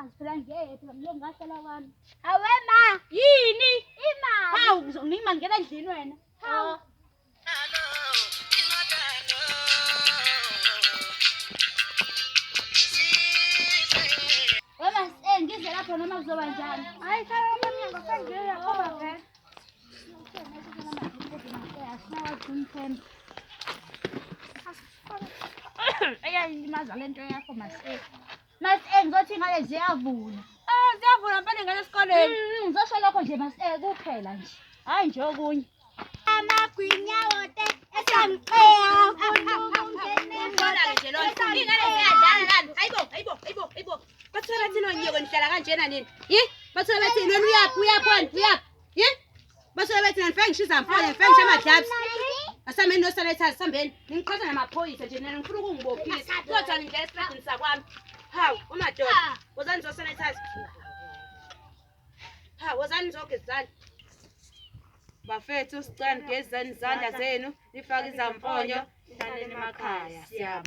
Azi phela ngeke phela ngilo ngahlala kwami. Awe ma. Yini? Imali. Hawu ngizokunika imali ngena endlini wena. Hawu. Wema eh ngize lapho noma kuzoba njani? Hayi hlala lapha emnyango sengiyaphuma vele. Eyayilimaza le nto yakho mase. Mase ngizothi ingane ziyavula. Eh ziyavula mfana ingane esikoleni. Ngizosho lokho nje mase kuphela nje. Hayi nje okunye. Amagwinya wote esamqeya Uyithola-ke nje lona. Iy'ngane ziyadlala lana. Hayibo, hayibo, hayibo, hayibo. Bathola bathini onyeko nihlala kanjena nini? Yi? Bathola bathini wena uyaphi, uyaphi wena, uyaphi? Yi? Bathola bathini ngifike ngishiza mfana, ngifike ngishe ama-gloves. Asambeni no-sanitizer, sambeni. Ningiqhatha namaphoyisa nje nina ngifuna ukungibophisa. Kuzothani ngidlala esitradini sakwami. Hawu, umadoda. Wozani nizo-sanitizer. Ha, wozani nizogeza izandla. Bafethu sicela nigezeni izandla zenu, nifake izamfonyo, hlaleni emakhaya. Siyabonga.